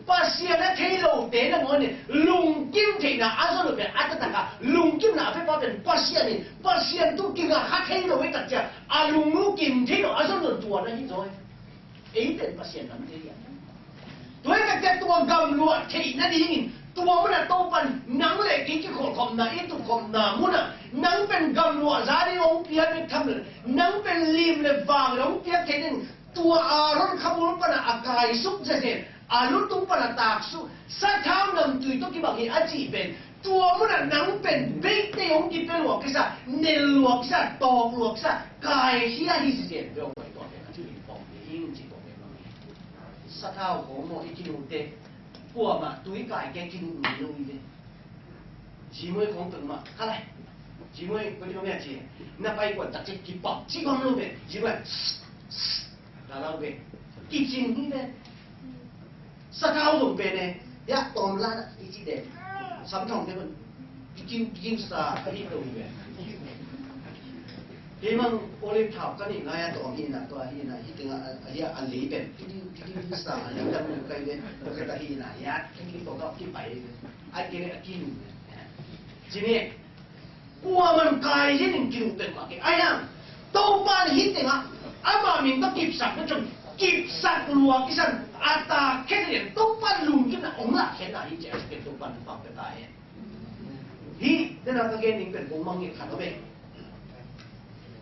Pasian a thei lote nangawn in lungkim theihna a zon uh pen a taktak a lungkimna a pia pa pen Pasian in, Pasian tu kingah kha thei lo hi tak ciah a lungkim thei lo a zon uh tua na hi zaw hi. Ei pen Pasian nam te hi a. Tua hi tak ciah tua gam luah theih nadingin tua munah Topan nang le kei kikhawlkhawmna i tukkhawmna munah nang pen gam luah za ding hong piak bek tham lo, nang pen lim le vang le hong piak thei ding tua Aaron khabul panah a kaisuk zezen A lutung pan a taksuk, sathau namtui tawh kibang hi a cih pen, tua munah nang pen beite hong kipia lua kisa, nel lua kisa, tawk lua kisa, kaikhia hi zizen ve aw, tua pen a cih pawng hi ing cih tua pen bang hi. Sathau khawng maw i kinute, kuamah tui kai kei kinut ngei lo hi ve. Jimoi khawng pen mah kha lai. Jimoi kong ti bang mia ci, na pai kuan tak cih kipap cih bang lo ve. Jimoi la lau ve. Kicing hi ve. Sathau zong pen e, ya tawm la na i ci de. Sam thong de man. Kikim kikim sa a hi to ve. Hi mang olive thau ka nih ngai a tawm hi na, tua hi na, hi teng a, a, a lei pen. Kikim kikim sa a lei tam kai ve. Ka ta hi na ya kikim to ka kipai ve. Ai kei le a kim ve. Ci ni. Kuaman kai hi ning kinuk pen mah kei. Ai hang. Topa in hi teng a, ama min tawh kipsak na cun kipsak lua kisan a ta khen hi leng Topa lungkimna hong lah khen na hi ci a, Topa in pang ka ta hi. Hih dena ka gen ding pen kong mangngilh khat om e.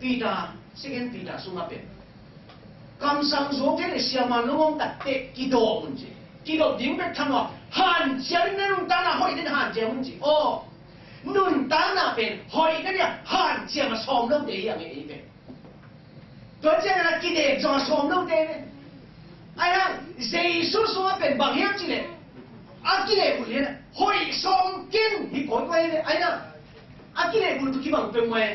Peter, Second Peter sungah pen kamsang zo kei le siaman lungawng takteh kidawm un ci. Kidawm ding bek tham lo a, hanciam in na nuntakna hoih den hanciam un ci. Aw, nuntakna pen hoih na dia hanciam a sawm lote hi a ngei ei pen. Tua ciangin a kinek zong a sawm lote ve. Ahi hang Jesu sungah pen bang hiam cih leh a kinek uh lian a hoih sawm kin hi kawikawi ve. Ahi hang a kinek uh tu kibang peuhmah e.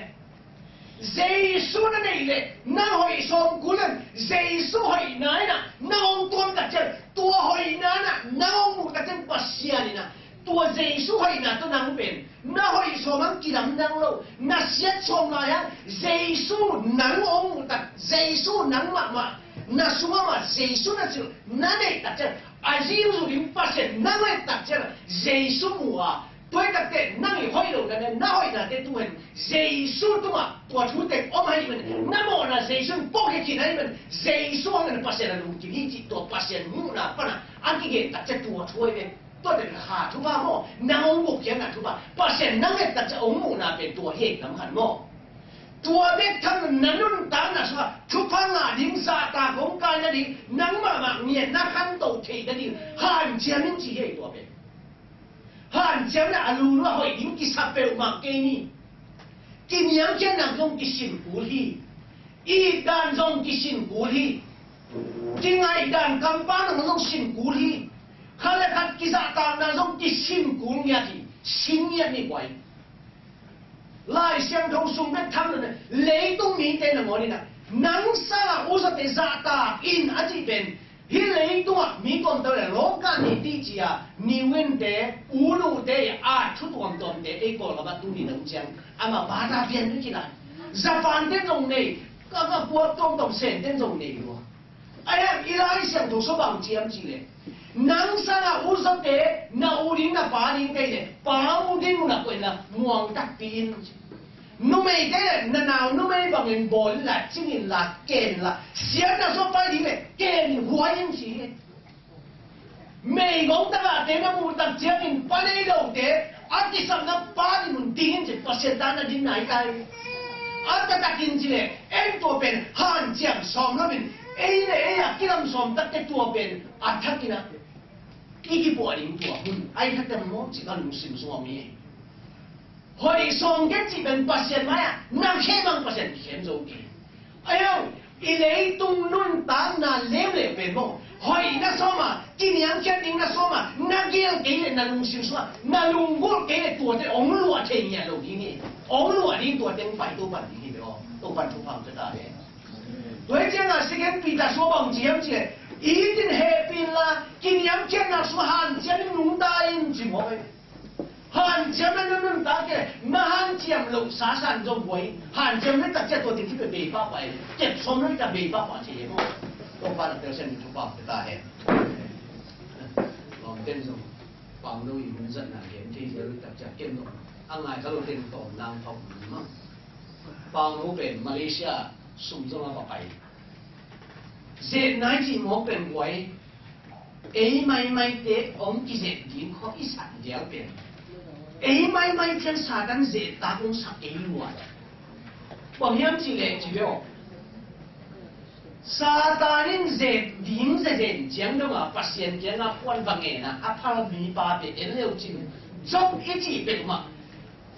Jesu na neih leh na hoih sawm kul leng Jesu hoihna in ah na hong tuam tak ciang, tua hoihna in ah na hong muh tak ciang Pasian in ah tua Jesu hoihna tawh nang pen na hoih sawm hang kidam nang lo, na siat sawm lai hang Jesu nang hong muh tak, Jesu nang mahmah, na sungah mah Jesu na cil na neih tak ciang, a zingzu ding Pasian nang hoih tak ciang Jesu muh a, tua hi takteh nang i hoih lo na, na hoihnate tu hen Jesu tungah tua thu teng om ahih manin na mawhna Jesu in puakhia khin ahih manin Jesu hangin Pasian a lungkim hi cih tua Pasian muhna pan a a kigen tak ciang tua thu ahi ve. Tua teng kha thupha maw, nang hong gupkhiatna thupha, Pasian nang et tak ciang hong muhna pen tua hi tam khat maw. Tua bek tham lo na nuntakna sungah thupha ngah ding, zahtak hong kai nading, nang mahmah ngiatna khanto theih nading hanciam in ci hi ei tua pen. Hanciam in a lungnuam hoih ding kisa peuhmah kei ni. Kiniamkhiatna zong kisin kul hi. Itdan zong kisin kul hi. Kingaihdan kampau zong sin kul hi. Khat le khat kizahtakna zong kisin kul ngiat hi. Sin ngiat ni guai. Lai Siangtho sung bek tham lo in leitung mite nangawn in ah nang sangah uzate zahtak in a cih pen hih leitungah mi tuamtuam le lawka ni tih ci-a niwente, unute, a thu tuamtuamte ei Kawlgam ah tuni dong ciang amah bata pian ding ci lai. Japan ten zong nei, ka ka kua tuamtuam sen ten zong nei lua. Ahi hang i Lai Siangtho sung bang ci hiam cih leh nang sangah uzate, na u ding na pa ding kei leh pa u ding uh na koih in la muang takpi in ci. Numei kei leh na nau numei bangin bawl in la, cing in la, ken in la, siatna sung pai ding leh ken in huai in ci hi. Meigong tagahte na muh tak ciangin pa nei lote a kisapna pa ding un ding in ci, Pasian ta na ding nai kai. A taktakin ci leh en tua pen hanciam sawm loin ei le ei a kilam sawm takteh tua pen a thakin ah i kipuah ding tua hun ahi khatem maw ci ka lungsim sung om hi. Hoih sawm kei cih pen Pasian mai-ah na khem ang Pasian khem zo kei. Ahi hang i leitung nuntakna lemlem pen maw, hoihna sawm a, kiniamkhiat dingna sawm a na gel kei leh, na lungsim sung a na lunggulh kei leh tuate hong luah thei ngiat lo ding hi. Hong luah ding tuate hong pai Topan ding hi ve aw. Topan thupha hong pia ta ve. Tua hi ciangah Second Peter sung bang ci hiam cih leh it in hehpih in la, kiniamkhiatna sung hanciam in nungta in ci mawk hi. Hanciam na nuntak kei, na hanciam loh sasan zong buai. Hanciam na tak ciang tua teng ci pia bei pahpah hi. Kep sawm lo hi ta bei pahpah ci hi maw. Topa na telsiam in thupha pia ta hen. Lawmten zong Pauno i hun zatna gen thei zel lo hi tak ciang ken zong a ngai ka lo teng tawm nang phawk ni maw. Pauno pen Malaysia sum zong a va pai. Zet nai cih mawk pen buai. Ei maimaite hong kizet ding khawh i sak dial pen ei maimai ciang Satan zet tak hong sak ei lua. Bang hiam cih leh ci ve aw. Satan in zet ding zezen ciang dong a, Pasian kiangah puan va ngen a, a phal mipa bek en leu cin, Job i cih peuhmah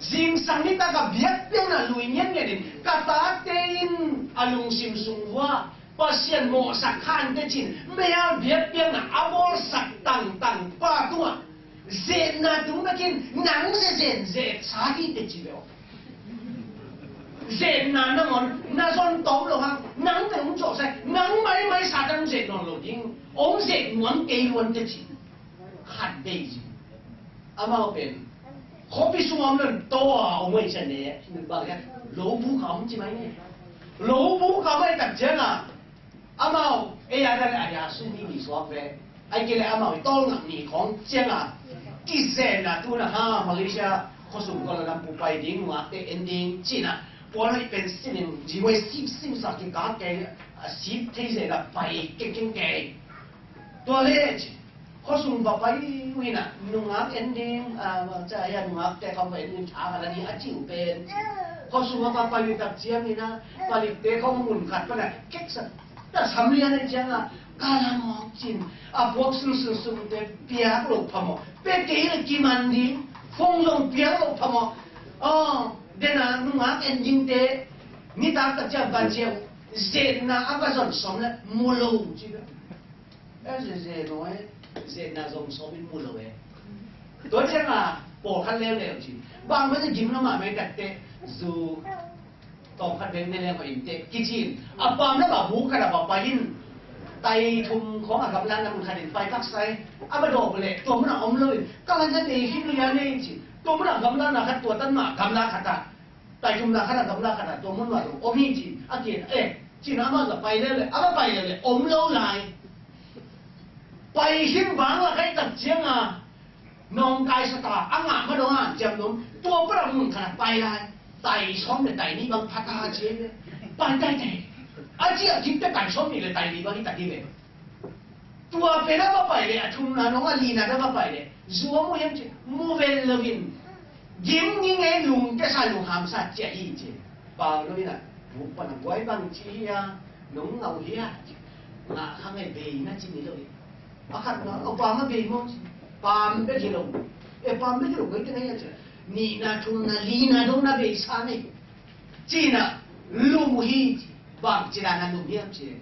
zingsang nitak a biakpiakna lui ngiatngiat in, ka tate in a lungsim sung uah Pasian mawhsak kha inteh cin, mei-al biakpiakna a bawlsak tangtang pa tungah, zetna tung bekin nang zezen zet sa hi teh ci ve aw. Zetna nangawn na zon tawm lo hang, nang pen hong cawhsai, nang maimai Satan hong zet nawn lo ding, hong zet nuam kei luan teh ci. Khat bei ci. Amau pen khuapi sung om lo in taw a om ahih ciang ne, bang hiam, lo buk a om ci mai ne. Lo buk a om ahih tak ciangin amau ei a dan a ya sum hi ni suak ve. Ahih kei leh amau i tawlngak ni khawng ciangin kizenna tuna ha Malaysia khuasung Kuala Lumpur pai ding, nungakte en ding cihna, puan hoih pen sining ziwai sipsip sa kikak kei a sip thei zenna pai kengkeng kei. Tua leh ci, khuasung va pai uh in a, nungak en ding, a, ca ya nungakte khawng va en ding, tha ka la ding a ci uh pen. Khuasung va pai uh tak ciangin a, palikte khawng mun khat pan a keksak ta sam lian a ciang a, ka la mawk cin, a puak sunsun sungte piak lo phamawh, pia kei leh kiman ding, phone zong piak lo phamawh. Aw, den a nungak en dingte nitak tak ciang van ciang, zetna a va zon sawm leh mu lo ci. E, ze, ze no e, zetna zong sawm in mu lo e. Tua ciang a pawlkhat leuleu ci. Bang mah ci gim lo mahmah tak teh, zu tawmkhat bek ne leng mah in teh kici in. A pamna va buk khat a va pai in. Tai thum khawng a gamlatna mun khat in pai paksa in. A va dawk leh tua mun ah om lo in. Ka la za nei hi lo ya nei ci. Tua mun ah gamlatna khat tua tan mah gamla khat ah. Tai thumna khat a gamla khat a tua mun mah dong om hi ci. A kian, eh, ci-in amah za pai leuleu, a va pai leuleu om lo lai. Pai him vang lak ahih tak ciang a, nawngkai sa ta, a ngah mah dong a, ciamnuam, tua pan a mun khat a pai lai. Tai sawm leh tai nih bang pha ta ci ve. Pai tai tai. A ci a kip teh tai sawm nih leh tai nih bang hi ta hi ve. Tua pen a va pai leh, a thumna dong a lina dong a va pai leh, zu a mu hiam ci, mu ven lo in. Gim ngingei, lungkia sa, lungkham sa ci a hi ci. Pau lo in a, buk pan a guai bang ci hi a, nong ngau hi a ci. Ngah kha ngei, bei na ci ni lo in. A khatna, o, pam a bei maw ci. Pam bek hi lo. E, pam bek hi lo, koi te na hi a ci. Nihna, thumna, lina dong na bei sa ni. Ci-in a lum uh hi ci. Bang ci dan a lum hiam ci leh,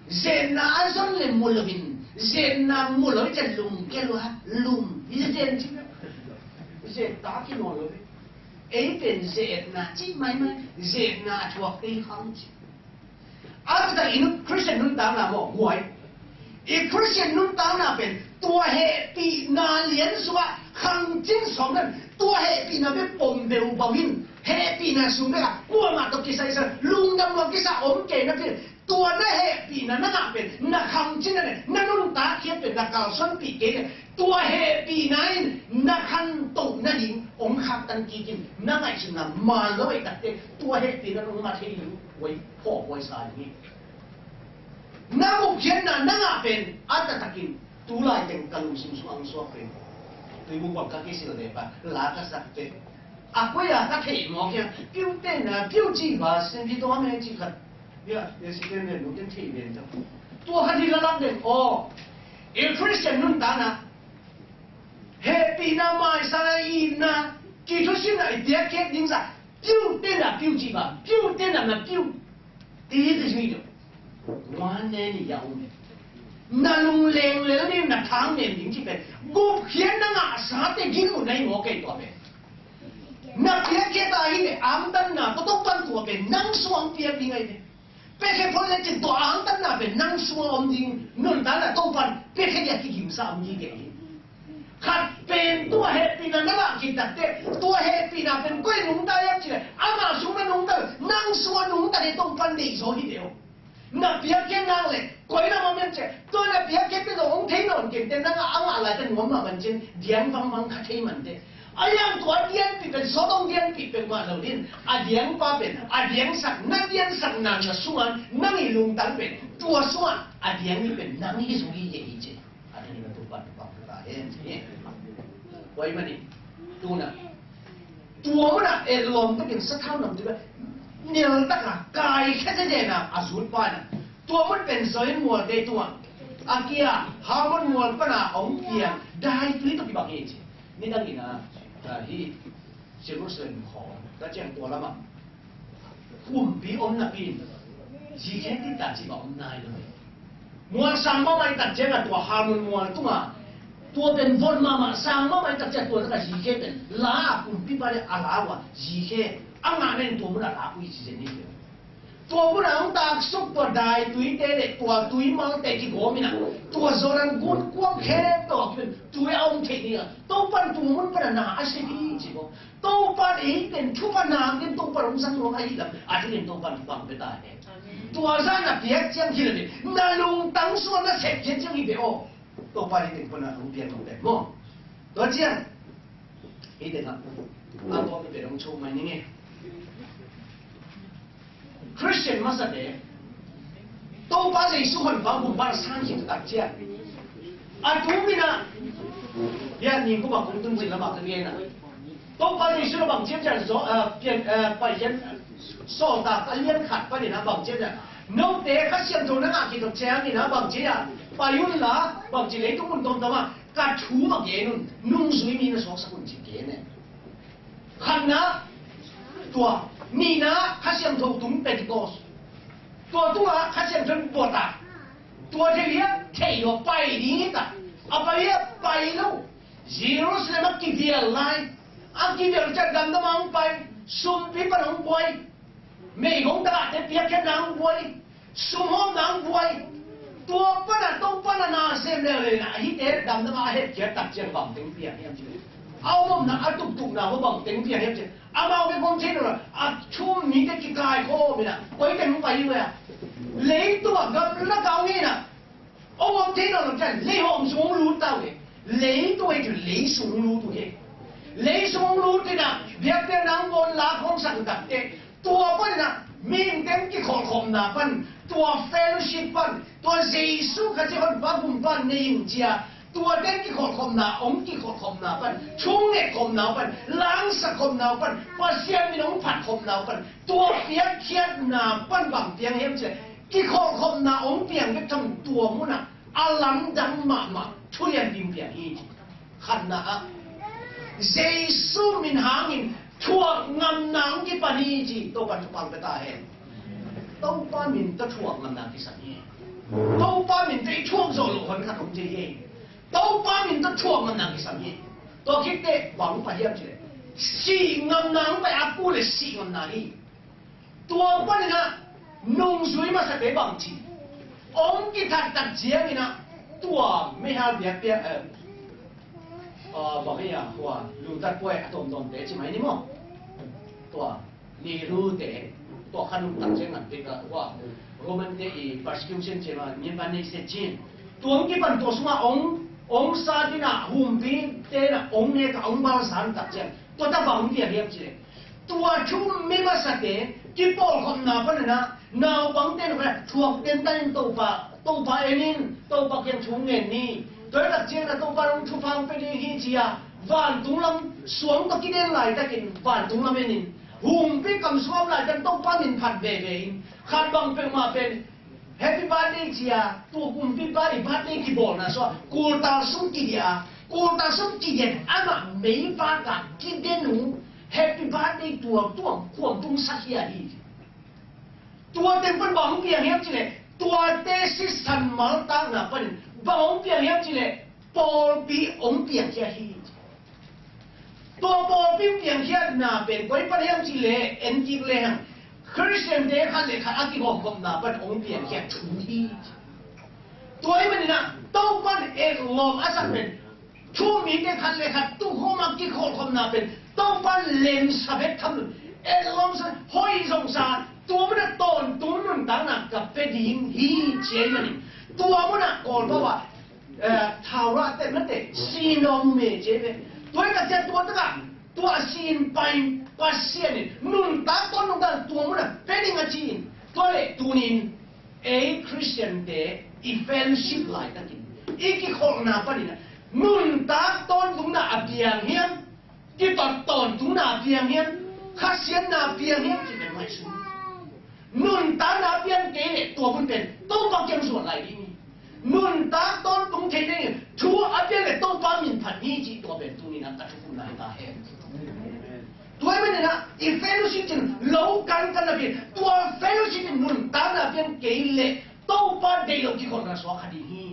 zetna a zon leh mu lo in, zetna mu lo in ci lum kei lua, lum hi zen ci. Zet ta kei nawn lo ve. Ei pen zetna ci maimai, zetna a thuak te hi khang ci. A taktak i Khristian nuntakna maw, huai. I Khristian nuntakna pen tua hehpihna lian sungah khangcin sawm nan, tua hehpihna bek pom beuh bang in, hehpihna sung bek a kuamah tawh kisaisan, lungdam lua kisa om kei napi, tua na hehpihna na ngah pen, na khangcin na ne, na nuntak khiat pen, na kalsuanpih kei ne, tua hehpihna in na khantoh nading hong khaktan kik in, na ngaihsutna man lo ei takte, tua hehpihna nong mat thei ding, huai, phawk huai sa ding hi. Na gupkhiatna na ngah pen a taktakin, tulai teng ka lungsim sung ang suak pen. Tuibuk bang ka kisil le pa, la ka sak pen. A koi a ka theih mawk hiam, piu ten a, piu ci ba, sen di tawh a me ci khat. Bia, bia si ten le, nu ten theih ven ta. Tua khat hi la lak den, aw. I Khristian nuntakna. Hehpihna, maisana, itna, kithusinna, i piakkhiat ding sa. Piu ten a, piu ci ba, piu ten a, na piu. Ti te zui do. Wan ne ni ya um. Na lungleng lel ding, na thang nen ding ci pen. Gupkhiat na ngahsa te gil uh na hi maw kei tua pen. Na piakkhiat a hi le, angtanna tawh Topa'n tua pen nang sung piak ding ahi ve. Piakkhiat phot le cin tua angtanna pen nang sung om ding, nuntakna Topa'n piakkhiat dia kigimsa om ding kei hi. Khat pen tua hehpihna na ngah khit takteh, tua hehpihna pen koi nungta hiam cih leh, ama sung na nungta, nang sung a nungta ding Topa'n deih zaw hi deuh. Na piakkhiat nak leh koi lam om hiam cih leh, tua na piakkhiat pen zong hong thei nawn kei teh, nang a ngah lai teh nuam mah man cin, diang vangvang kha thei man teh. A hiang tua dianpih pen, Sodom dianpih pen mah lo ding, a diangpa pen, a diangsak, na diansakna na sungah, nang i lungtang pen, tua sungah, a diang hi pen, nang hi zong hi hi ci. A ding na tu pan tu pan tu ta hen ci. Huai manin, tuna. Tua muna, eh, lawm takin sathau nam tu nial taka, kaikhia tete na, a zut pa na. Tua mun pen Zion mualte tungah a kia Hermon mual pana a hong piang daitui tawh kibang hi ci. Nidangin a, a, hi Jerusalem khawng ka ciang tua lamah kumpi om napi in zikhe tita cih bang om nai lo hi. Mual sang mahmah i tak ciangah tua Hermon mual tungah tua pen von mahmah sang mahmah i tak ciangah tua takah zikhe pen la a kumpipa le a la uh a zikhe a ngah nen tua munah la uh i ci zen hi. Tua munah hong taksuk tua daituite le tua tuimalte kigawm inah tua Jordan gun kuang khempeuh ah tui a om theih dingah Topan tua mun panah na a sep hi ci ko. Topan eiten thupha nakin Topan hong zang nuam ahi lam a dingin Topan thupha hong pia ta hen. Tua zah na piak ciang hi le na lungtang suan na sep ciang hi ve aw. Topan eiten thupha na hong piak nuam pen maw. Tua ciang Hih tengah a tawp i pen hong chuk mai ning e. Christian masate Topa Jesu honpa gumpa sang khit tak ciang a tu minah bia ni kuma kong tun cin lamah ka gen a Topa Jesu na bang ciam ciang zo a pian a pai cian sawltak a lian khat panin a bang ciam ciang note Kha Siangtho na ngah khit tak ciangin a bang ciam pai un la bang ci leitung mun tomtom a ka thu a gen un nungzui mi na suaksak un ci gen e. Khatna tua nihna Kha Siangtho tung Pentecost tua tungah Kha Siangtho buat a tua thei lian thei lo pai ding hi ta a pai lian pai lo Jerusalem a kivial lai a kivial ciat damdam a hong pai sumpi pan hong buai meigong tagahte piakkhiatna hong buai Sumhawmna ang buai tua pana Topa na na sem leuleu na a hite damdam a hetkhiat tak ciang bang teng piang hiam ci a omomna a tuktukna hua bang teng piang hiam ci amau ke kong thei lo a thum mite kikaikhawm ina koi teng pai uh a leitung a gamlak a ong ina ong om thei lo lo cian leihawm sung lut tau ke leitung a itu leisung lut uh ke leisung lut ina biakpiakna ang bawn la khawng sang takte Tua panin ah mihingte kikholhkhopna pan tua fellowship pan tua Jesu Khazih honpa gumpa nei in cia tua te kikholhkhopna hong kikholhkhopna pan thungetkhopna pan langsakhopna pan Pasian min hong phatkhopna pan tua piakkhiatna pan bang piang hiam cia kikholhkhopna hong piang bek tham tua munah a lamdang mahmah thulian ding piang hi. Khatna ah Jesu min hangin thuak ngamna hong kipan hi ci Topa thupha pia ta hen. Topa min tawh thuak ngamna kisam hi. Topa min tawh i thuak zawh loh hon khat hong thei hi. Topa min tawh thuak ngamna kisam hi. Tua khit teh bang hong pai hiam ci leh sih ngamna hong pai a ku le sih ngamna hi. Tua panin ah nungzui masate bang ci om kithat tak ciangin ah tua meihal biakpiak eh, ah, bang ei ah hua lungtat puai a tawmtawmte ci mai ni maw? Tua Nehru te tua khan lungtat ciang ngan pek ah hua Roman te i persecution ciang ah mian ban nei set cin tua hong kipan tua sungah ong ong sa dinah humpi te na ong nek ah ong bal san tak ciang tua ta bang hong piang hiam ci leh Tua thu mi masate kipawlkhopna panin ah naupangte na thuak den tanin Topa Topa enin Topa kiang thu ngen ni. Tua hi tak ciangin ah Topa hong thupha hong pia ding hi ci-a vantung lam suang tawh kiden laitakin vantung lam enin humpi kam suam laitakin Topa min phat veve in khat bang peuhmah pen Happy birthday cia tua kumpipa i birthday kibawlna sua kultal sung kidia a kultal sung kidia amah meivaka kidenu happy birthday tua tua kuam tung sakhia hi. Tua teng pan bang piang hiam cile tua te sisan maltakna panin bang piang hiam cile pawlpi ong piangkhia hi. Tua pawlpi piangkhiatna pen koi pan hiam cih leh en kik lehang Khristiante khat le khat a kihawmkhopna pan ong piangkhia thu hi. Tua hi maninah Topan etlawm a sak pen thu mite khat le khat tukhawm a kihawmkhopna pen Topan lemsa bek tham lo etlawmsa hoih zongsa tua mana tawntung nuntakna ka pia ding hi ci ahi manin tua munah Kawlpau ah Thau rah teh mate sin a om me ci ve. Tua hi tak ciah tua takah tua a sin pai Pasian in nuntak tawn nuntak tua munah pia ding a ci in tua le tunin ei Khristiante i fellowship laitakin i kikholhna paninah nuntak tawntungna a piang hiam? Kipat tawntungna a piang hiam? Khasiatna a piang hiam? Ci pen ngaihsun. Nuntakna a piang kei leh tua hun pen Topa kiang zuan lai ding hi. Nuntak tawntung thei dingin thu a piang leh Topa min phat hi cih tua pen tuni-in ah ka thukum lai ta hen. Tua ahih manin ah i fellowship in lo kankan napi, tua fellowship in nuntakna a piang kei leh Topa deih loh kikholhna suak kha ding hi.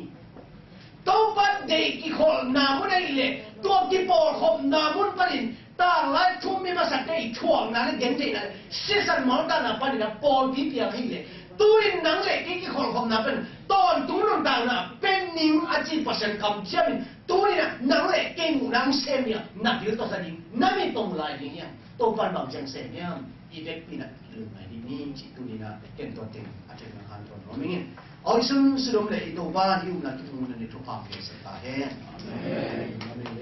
Topa deih kikholhna mun ahih leh tua kipawlkhopna mun panin tanglai thu mi masate i thuakna le gentheihna le sisan mawltana panin a pawlpi piak ahih leh tu-in nang le kei kikholhkhopna pen tawntung nuntakna pen ning a ci Pasian kamciam in tu-in ah nang le kei muhna hong sem hi a, na bil tawh sa ding na mit tawh mu lai ding hiam? Topa in bang ciang sem hiam? I vekpi-in ah lungngai ding hi cih tuni-in ah ken tua teng a theihna khan tua nuam ing. Aw i sun Sodom le i Topa hih upna kiphum hun a ni thupha hong pia sak ta hen. Amen.